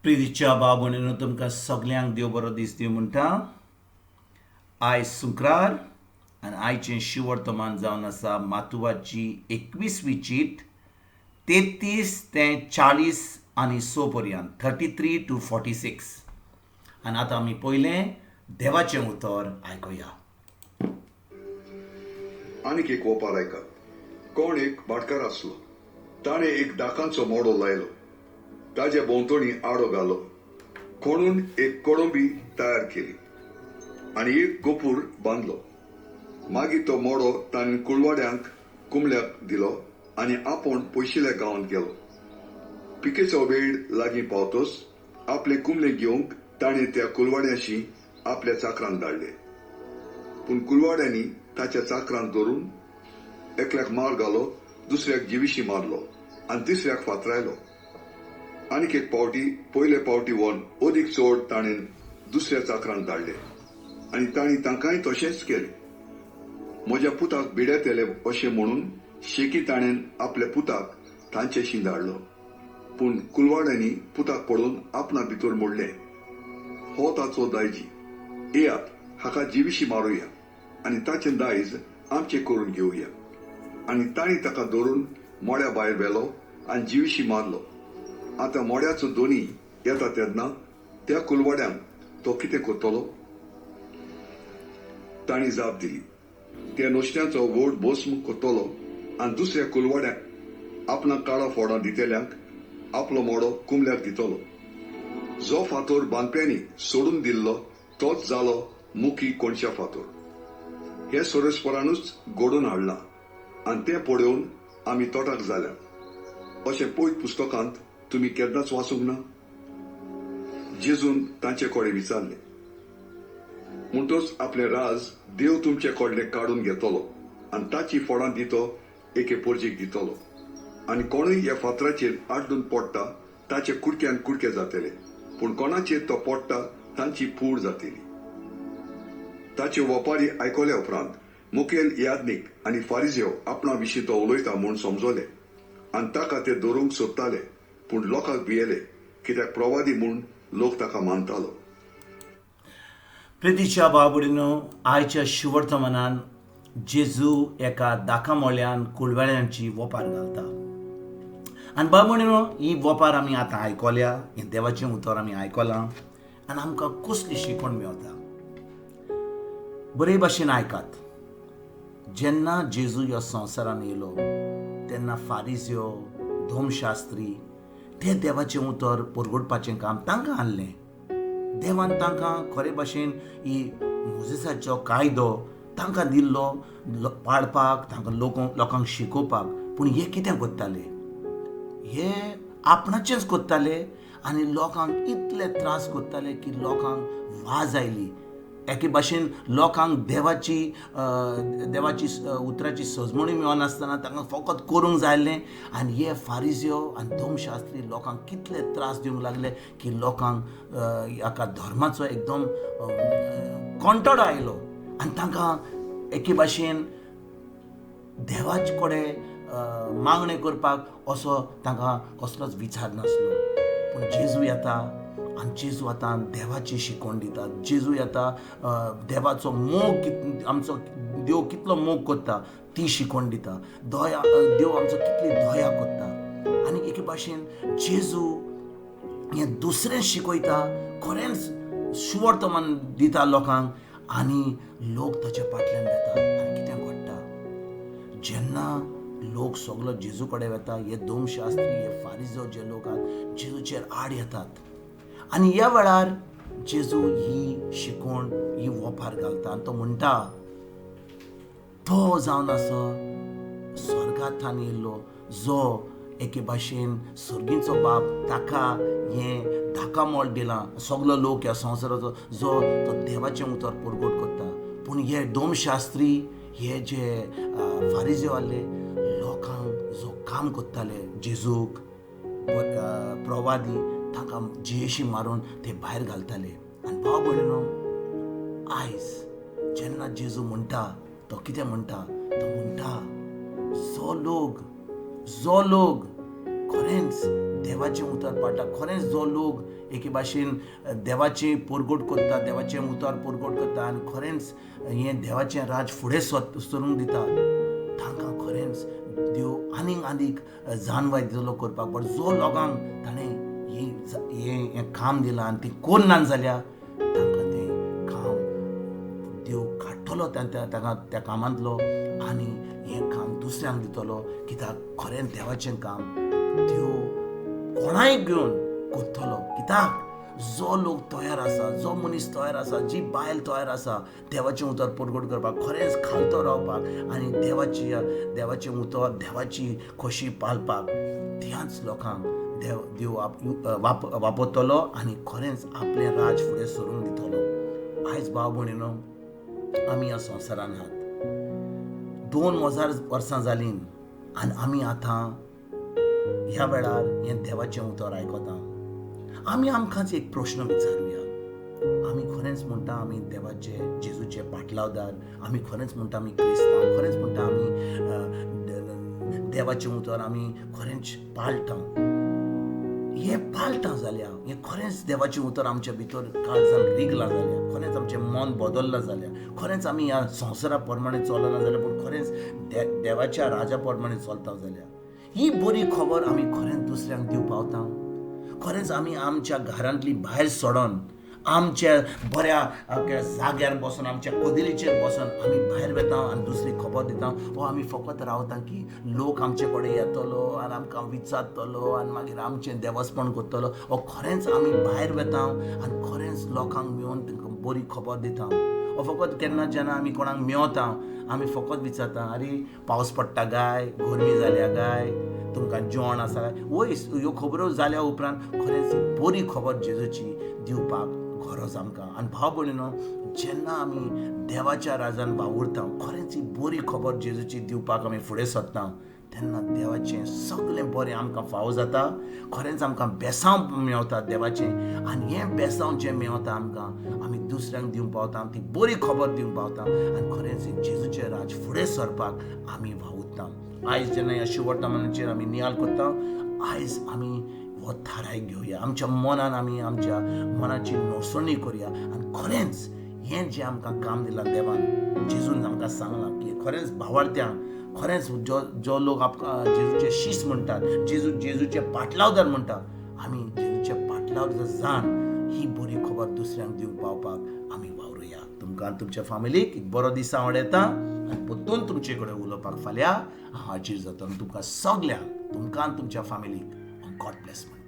प्रितीच्या भाव भयणीनो, तुमकां सगल्यांक देव बरो दीस दिवं म्हणटा. आयज शुक्रार आनी आयचें शिवर्तमान जावन आसा मातुवाची 21वी चीट, 33 ते 40 आनी 6 पर्यंत, 33 to 46. आनी आतां आमी पयलें देवाचें उतर आयकुया. आनीक एक ओपार आयकात. कोण एक भाटकार आसलो. ताणें एक दाकांचो मोडो लायलो, ताज्या भोंवतणी आडो घालो, खणून एक कोळंबी तयार केली आनी एक गोपूर बांदलो. मागीर तो मोडो ताणें कुळवाड्यांक कुमल्याक दिलो आनी आपूण पयशिल्ल्या गांवांत गेलो. पिकेचो वेळ लागीं पावतोच आपले कुमले घेवंक ताणें त्या कुलवाड्यांशी आपल्या चाकरांक धाडले. पूण कुलवाड्यांनी ताच्या चाकरांक धरून एकल्याक मार घालो, दुसऱ्याक जिविशी मारलो आनी तिसऱ्याक फातरायलो. आनीक एक पावटी पयले पावटी वन अदीक चड ताणें दुसऱ्या चाकरांक धाडले आनी तांणी तांकांय तशेंच केलें. म्हज्या पुताक भिडेतले अशें म्हणून शेकी ताणें आपल्या पुताक तांचेशी धाडलो. पूण कुलवाड्यांनी पुताक पळोवन आपणा भितर म्हणलें, हो ताचो दायजी, येयात, हाका जिविशी मारुया आनी ताचें दायज आमचें करून घेवया. आनी तांणी ताका धरून मोड्या भायर व्हेलो आनी जिविशी मारलो. आतां मोड्याचो दोनी येता तेन्ना त्या कुलवाड्यांक तो कितें करतलो? तांणी जाप दिली, त्या नुस्त्याचो व्हड भस्म करतलो आनी दुसऱ्या कुलवाड्यांक आपणाक काळा फोडां दितल्यांक आपलो मोडो कुमल्याक दितलो. जो फातोर बांदप्यांनी सोडून दिल्लो तोच जालो मुखी कोणशा फातोर. हे सोरेस्परानूच घडोवन हाडलां आनी तें पळोवन आमी तोटाक जाल्या अशें पयत पुस्तकांत तुमी केन्नाच वाचूंक ना? जेजून तांचे कडेन विचारलें, म्हणटच आपलें राज देव तुमचे कडलें काडून घेतलो आनी ताची फोडां दितो एके पोरजीक दितलो. आनी कोणूय ह्या फातराचेर आड्डून पडटा ताचे कुडक्यान कुडके जातले, पूण कोणाचेर तो पडटा तांची पूड जातली. ताच्यो वपारी आयकल्या उपरांत मुखेल याज्ञीक आनी फारिजेव आपणा विशीं तो उलयता म्हूण समजले आनी ताका ते धरूंक सोदताले, पूण लोकांक भियेले, कित्याक प्रवादी म्हूण लोक ताका मानतालो. प्रितीच्या बाबुडीनो, आयच्या शिवर्तमानान जेजू एका दाकामोल्यान कुळवेळ्यांची वोपार घालता. आनी बाबुडीनो, ही वोपार आमी आतां आयकल्या, हें देवाचें उतर आमी आयकलां आनी आमकां कसली शिकवण मेवता? बरे भाशेन आयकात. जेन्ना जेजू ह्या संवसारान येयलो तेन्ना फारिज्यो, धोमशास्त्री ते देवाचें उतर परगटपाचें काम तांकां आहलें. देवान तांकां खरे भाशेन ही मोजेसाचो कायदो तांकां दिल्लो पाळपाक, तांकां लोकांक शिकोवपाक. पूण हे कितें करताले? हे आपणाचेंच करताले आनी लोकांक इतले त्रास करताले की लोकांक वाज आयली. एके भाशेन लोकांक देवाची देवाची उतराची सजमणी मेळनासतना तांकां फकत करूंक जाय आसलें. आनी हे फारिज्यो आनी धर्मशास्त्री लोकांक कितले त्रास दिवंक लागले की लोकांक एका धर्माचो एकदम कंटाळो आयलो आनी तांकां एके भाशेन देवाचे कडेन मागणें करपाक असो तांकां कसलोच विचार नासलो. पूण जेजू येता आनी जेजू आतां देवाची शिकवण दिता. जेजू येता, देवाचो मोग, आमचो देव कितलो मोग करता ती शिकवण दिता. दया, देव आमचो कितली दया करता. आनी एके भाशेन जेजू हें दुसरें शिकयता, खरेंच सुवर्तमान दिता लोकांक आनी लोक ताच्या फाटल्यान वता. आनी कितें घडटा? जेन्ना लोक सगलो जेजू कडेन वता, हे धर्मशास्त्री, हे फारिजो जे लोक आहात जेजूचेर आड येतात. आनी ह्या वेळार जेजू ही शिकवण, ही वोपार घालता आनी तो म्हणटा, तो जावन आसा स्वर्गांतल्यान येयल्लो, जो एके भाशेन सर्गीचो बाप ताका हें धाकामोल दिलां. सगलो लोक ह्या संवसाराचो जो तो देवाचें उतर परगट करता. पूण हे धर्मशास्त्री, हे जे फारिजेव आहले, लोकांक जो काम करताले जेजूक प्रवादी, तांकां जियेशी मारून ते भायर घालताले. आनी भाव भयणीनो, आयज जेन्ना जेजू म्हणटा, तो कितें म्हणटा? तो म्हणटा, जो लोक खरेंच देवाचें उतर पाळटा, खरेंच जो लोक एके भाशेन देवाचें परगट करता, देवाचें उतर परगट करता आनी खरेंच हें देवाचें राज फुडें सरूंक दिता, तांकां खरेंच देव आनीक आनीक जानवाय दितलो करपाक. बट जो लोकांक ताणें हें हें काम दिलां आनी ती करना जाल्यार तांकां तें काम देव काडटलो ताका त्या कामांतलो आनी हें काम दुसऱ्यांक दितलो. कित्याक खरें देवाचें काम देव कोणाय घेवन करतलो. कित्याक जो लोक तयार आसा, जो मनीस तयार आसा, जी बायल तयार आसा देवाचें उतर परगट करपाक, खरेंच खालतो रावपाक आनी देवाचें उतर देवाची खोशी पाळपाक, त्याच लोकांक देव वापरतलो आनी खरेंच आपलें राज फुडें सरूंक दितलो. आयज भाव भयणीनो, आमी ह्या संवसारान आहात, 2000 वर्सां जालीं आनी आमी आतां ह्या वेळार हें देवाचें उतर आयकता. आमी आमकांच एक प्रश्न विचारुया, आमी खरेंच म्हणटा आमी देवाचे जेजूचे पाटलावदार, आमी खरेंच म्हणटा आमी क्रिस्तांव, खरेंच म्हणटा आमी देवाचें उतर आमी खरेंच पाळटा. हें पाळटा जाल्यार, हें खरेंच देवाचें उतर आमच्या भितर काळजान रिगलां जाल्यार, खरेंच आमचें मन बदल्लां जाल्यार, खरेंच आमी ह्या संवसारा प्रमाणे चलना जाल्यार, पूण खरेंच देवाच्या राजा प्रमाणे चलता जाल्यार, ही बरी खबर आमी खरेंच दुसऱ्यांक दिवंक पावता. खरेंच आमी आमच्या घरांतली भायर सोडून, आमच्या बऱ्या जाग्यार बसून, आमच्या कदेलीचेर बसून आमी भायर वता आनी दुसरी खबर दिता. वो आमी फकत रावता की लोक आमचे कडेन येतलो आनी आमकां विचारतलो आनी मागीर आमचें देवस्पण करतलो. वो खरेंच आमी भायर वता आनी खरेंच लोकांक मेळून तांकां बरी खबर दिता. वो फकत केन्ना जेन्ना आमी कोणाक मेवता आमी फकत विचारता, आरे पावस पडटा काय, गरमी जाल्या काय, तुमकां जेवण आसा काय. वय ह्यो खबरो जाल्या उपरांत खरेंच बरी खबर जेजूची दिवपाक गरज आमकां. आनी भाव भयणीनो, जेन्ना आमी देवाच्या राजान वावुरता, खरेंच ही बरी खबर जेजूची दिवपाक आमी फुडें सरता, तेन्ना देवाचें सगळें बरें आमकां फावो जाता. खरेंच आमकां बेसांव मेवता देवाचें आनी हें बेसांव जें मेवता आमकां, आमी दुसऱ्यांक दिवंक पावता, ती बरी खबर दिवंक पावता आनी खरेंच जेजूचें राज फुडें सरपाक आमी वावुरता. आयज जेन्ना ह्या शिववर्तमानाचेर आमी नियाळ करता, आयज आमी हो थाराय घेवया, आमच्या मनान आमी आमच्या मनाची नोसणी करुया आनी खरेंच हें जें आमकां काम दिलां देवान, जेजून आमकां सांगलां की खरेंच भावार्थ्यांक, खरेंच जो जो लोक आमकां जेजूचे शीस म्हणटात, जेजूचे पाटलावदार म्हणटात, आमी जेजूचे पाटलावदार जावन ही बरी खबर दुसऱ्यांक दिवंक पावपाक आमी वावरुया. तुमकां तुमच्या फामिलीक एक बरो दीस आवडटा आनी परतून तुमचे कडेन उलोवपाक फाल्यां हांव हाजीर जाता. तुमकां सगल्यांक, तुमकां तुमच्या फामिलीक गॉड ब्लेस म्हणटा.